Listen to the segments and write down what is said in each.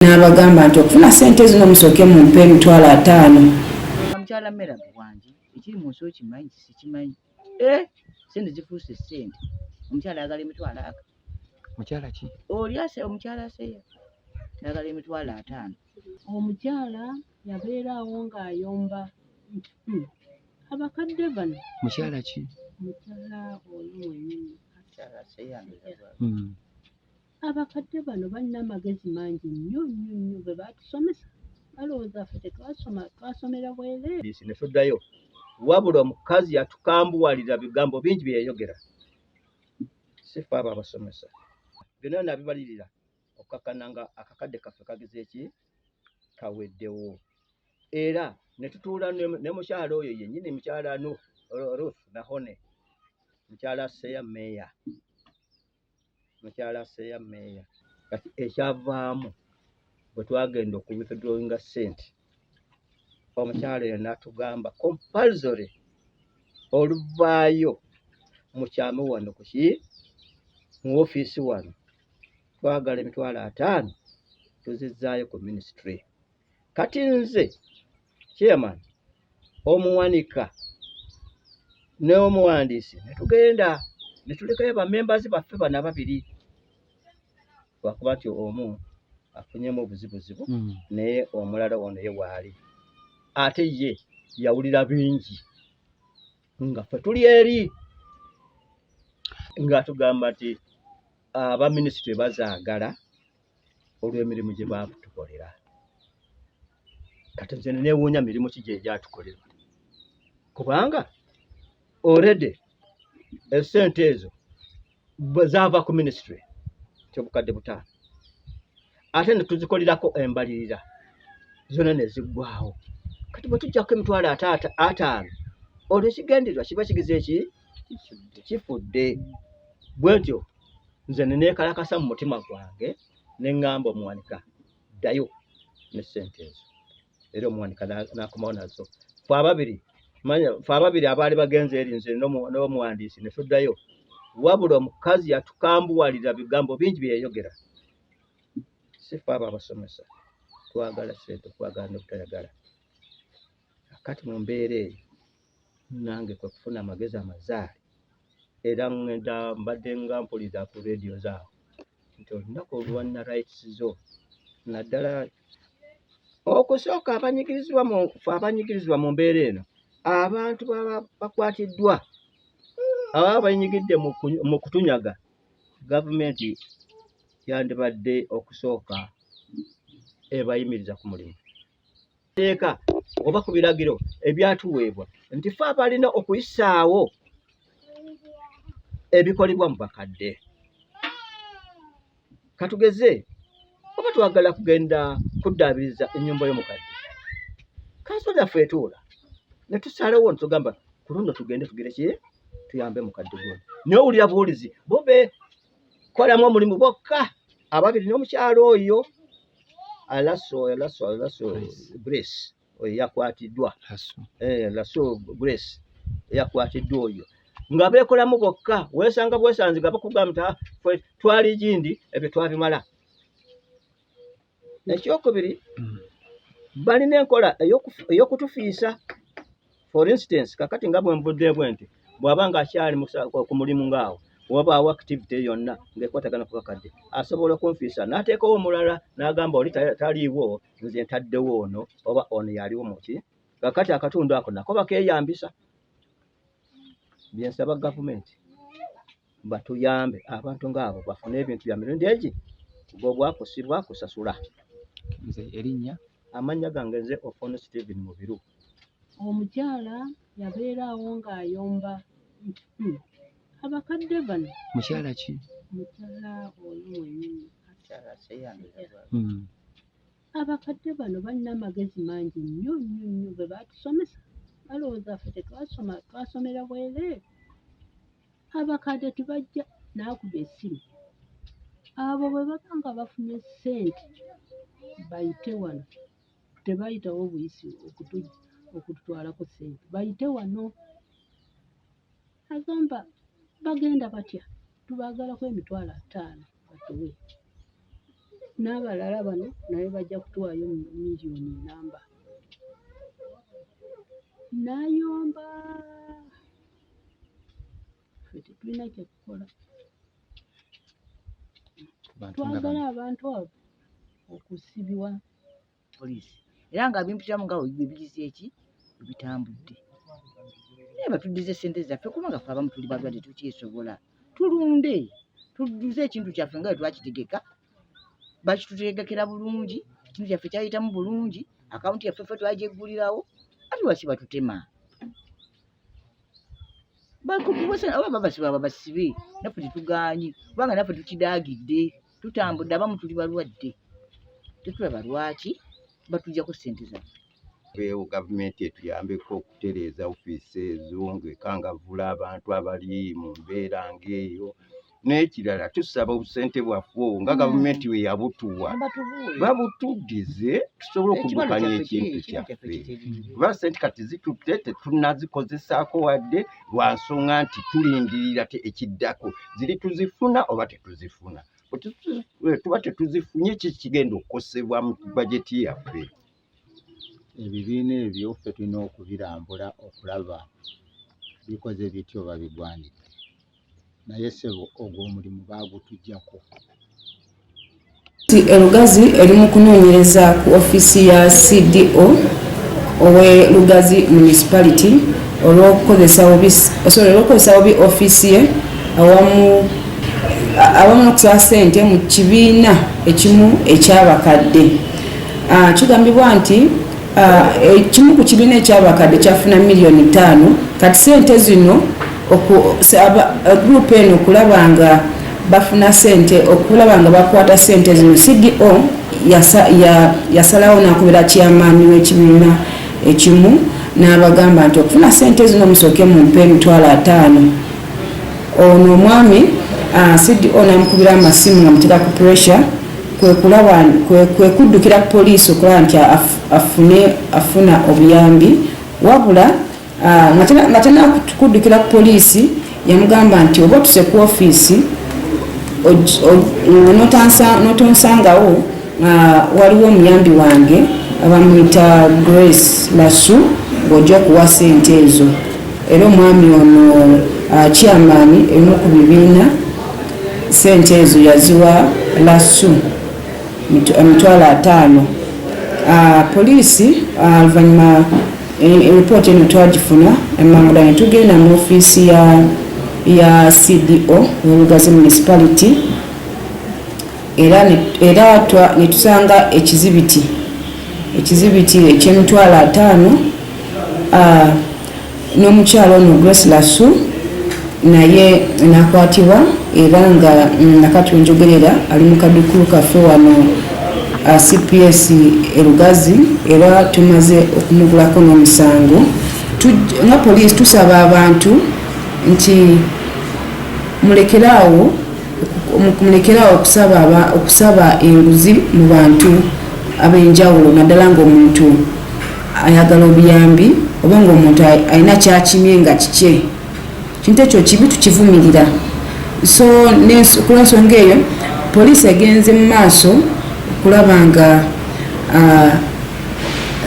N'abagamba nti okufuna ssente zino musooke mumpe 50,000. Mukyala Merabu wange, ekiri mu nsi okimanyi, sikimanyi. Sente zifuuse ssente. Omukyala ayagala emitwalo aga. Mukyala ki? Oli ase omukyala aseya ayagala 50,000. Omukyala yabeera awo ng'ayomba nti, abakadde bano. Mukyala ki? Mukyala oyo mwennyini. Mukyala aseya. Abakadde bano balina amagezi mangi nnyo nnyo nnyo bwe baatusomesa balowooza ffe tetwasoma, twasomera bwereere. Ne tuddayo, wabula omukazi yatukambuwalira bigambo bingi bye yayogera. Si ffe abo abasomesa. Byonna nabibalirira okukakkana nga akakadde kaffe kageze ki kaweddewo. Era ne tutuula ne mukyala oyo yennyini, mukyala Ruth Nahone, mukyala Seya Meeya, mukyala Seya Meeya. Kati ekyavaamu bwe twagenda okuwithdrawinga ssente, omukyala oyo n'atugamba compulsory oluvaayo mukyame wano ku ki mu ofiisi wano, twagala 50,000 tuzizzaayo ku minisitule. Kati nze chairman, omuwanika n'omuwandiisi ne tugenda ne tulekayo bamembers baffe bano ababiri, lwakuba nti omu afunyemu obuzibuzibu naye omulala ono ye waali, ate ye yawulira bingi nga ffe tuli eri, ng'atugamba nti aba minisitule bazaagala olw'emirimu gye baatukolera. Kati nze neewuunya mirimu ki gye gyatukolerwa, kubanga already essente ezo zaava ku minisitule 5,000, ate ne tuzikolerako embalirira zonna ne ziggwawo. Kati bwe tujjako 50,000, olwo ekigendererwa kiba kigize eki kifudde. Bwe ntyo nze ne neekalakasa mu mutima gwange ne ŋŋamba omuwanika, ddayo ne ssente ezo. Era omuwanika n'akomawo nazo. Ffe ababiri, manya ffe ababiri abaali bagenze eri, nze n'omuwandiisi, ne tuddayo. Wabula omukazi yatukambuwalira bigambo bingi bye yayogera. Si ffe abo abasomesa, twagala ssente okwagala n'obutayagala. Kati mu mbeera eyo nange kwe kufuna amagezi amazaale, era ŋŋenda mbadde nga mpulira ku rediyo zaawo nti olunaku olwana rights zo, naddala okusooka abanyigirizibwa mu ffe abanyigirizibwa mu mbeera eno, abantu baba bakwatiddwa ababa banyigidde mu kutunyaga, gavumenti yandibadde okusooka ebayimiriza ku mulimu. Teeka oba ku biragiro ebyatuweebwa nti ffe abalina okuyisaawo ebikolebwa mu bakadde. Katugeze oba twagala kugenda kuddaabiriza ennyumba y'omukadde, kanso yaffe etuula ne tusalawo ne tugamba ku luno tugende tugire ki tuyambe mukadde guno. Naye owulira buwulizi bo beekolamu omulimu bokka ababiri n'omukyala oyo Alaso Alaso Alaso Grace oyo yakwatiddwa, Laso Grace yakwatiddwa oyo, nga beekolamu bokka. Weesanga bwesanzi nga bakugamba nti, ffe twali gindi ebyo twabimala. Ekyokubiri, balina enkola ey'okutufiisa. For instance, kakati nga bwe nvudde bwe nti bw'aba ng'akyali ku mulimu ng'awo wabaawo activity yonna ng'ekwatagana ku bakadde, asobola okunfiisa n'ateekawo omulala n'agamba oli taliiwo, nze ntaddewo ono oba ono yaliwo muki. Kakati akatundu ako nako bakeeyambisa. Bye nsaba gavumenti batuyambe abantu ng'abo bafune ebintu bya mirundi egi gobwakusibwa kusasula. Nze erinnya? Amannya gange nze Ofono Stephen Mubiru. Omukyala yabeera awo ng'ayomba nti, abakadde bano. Mukyala ki? Mukyala oyo mwennyini. Abakadde bano balina amagezi mangi nnyo nnyo nnyo bwe baatusomesa balowooza ffe tetwasoma, twasomera bwereere. Abakadde tebajja n'akuba essimu. Abo bwe baba nga bafunye ssente bayite wano, tebayitawo buyisi okututwalako ssente, bayite wano. Agamba bagenda batya, tubaagalako 50,000 batuwe. N'abalala bano naye bajja kutuwaayo miliyoni namba. N'ayomba, ffe tetulina kyakukola. Bantu nga Twagala bano. abantu abo okusibibwa. Poliisi era nga bimpitamu nga bwe bigize eki bwe bitambudde, naye batuddize sente zaffe, kubanga ffe abamu tuli balwadde, tukyesobola. Tulunde tudduze ekintu kyaffe nga bwe twakitegeka, bakitutegekera bulungi, ekintu kyaffe kyayitamu bulungi, akawunti yaffe ffe twagyeggulirawo. Ate lwaki batutema? Oba babasiba babasibe, naffe tetugaanyi, kubanga naffe tukidaagidde, tutambudde, abamu tuli balwadde, tetulaba lwaki batuggyako ssente zaffe. Beewo gavumenti etuyambeko okutereeza ofiisi ezo ng'ekangavvula abantu abali mu mbeera ng'eyo. N'ekirala, tusaba obusente bwaffe obwo nga gavumenti bwe yabutuwa batubuule babutuddize tusobole ekibalo okuddukanya kyaffe ekintu ekintu kyaffe kyaffe, kitereere. Kuba sente kati zitutte, tetunazikozesaako wadde, lwa nsonga nti tulindirira ekiddako ziri tuzifuna oba tetuzifuna. Bwe tuba tetuzifunye, ki kigenda okukosebwa mu bajeti yaffe? Ebibiina ebyo ffe tulina okubirambula okulaba bikoze bitya oba bigwanidde, naye ssebo, ogwo omulimu baagutuggyako. Elugazi eri mu kunoonyereza ku ofiisi ya CDO ow'e Lugazi Municipality olw'okukozesa bubi, sorry, olw'okukozesa bubi ofiisi ye awamu n'okusaba ssente mu kibiina ekimu ekyabakadde. Kigambibwa nti ekimu ku kibiina ekyabakadde kyafuna miliyoni 5. Kati sente zino gurupu eno okulaba nga bafuna sente, okulaba nga bakwata sente zino, CDO yasalawo nakubira chairman w'ekibiina ekimu n'abagamba nti okufuna sente zino musooke mumpe 500,000. Ono omwami CDO namukubira amasimu nga muteeka ku pressure, kwe kulaba kwe kuddukira poliisi okulaba nti afuna obuyambi. Wabula nga tena kuddukira ku poliisi, yamugamba nti oba otuse ku ofiisi notonsangawo, waliwo omuyambi wange abamuyita Grace Lasu ng'ojja okuwa sente ezo. Era omwami ono chairman ebimu ku bibiina, sente ezo yaziwa Lasu, 500,000. Poliisi oluvannyuma ripooti eno twagifuna emangu ne tugenda mu ofiisi ya CDO Lugazi Municipality, era ne tusanga ekizibiti eky'500,000, n'omukyalo ono Grace Lasu naye nakwatibwa, era nga nakati wenjogerera ali mu kadukulu kaffe wano CPS Erugazi, era tumaze okumugulako n'omusango. Nga poliisi tusaba abantu nti mulekeraawo okusaba enguzi mu bantu ab'enjawulo, naddala ng'omuntu ayagala obuyambi oba ng'omuntu alina kyakimye nga kikye. Kintu ekyo kibi, tukivumirira. So ku lwensonga eyo, poliisi egenze mu maaso okulaba nga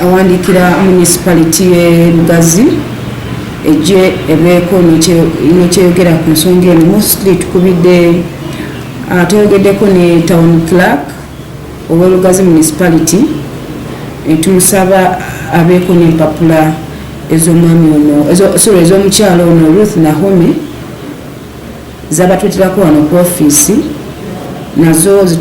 awandiikira municipality y'e Lugazi ejje ebeeko nekyeyogera ku nsonga eno. Mostly tukubidde, twayogeddeko ne town clerk ow'e Lugazi Municipality, tumusaba abeeko n'empapula ez'omwami ono, sorry, ez'omukyalo ono Ruth Nahomi zabatweterako wano ku ofiisi, nazo zitu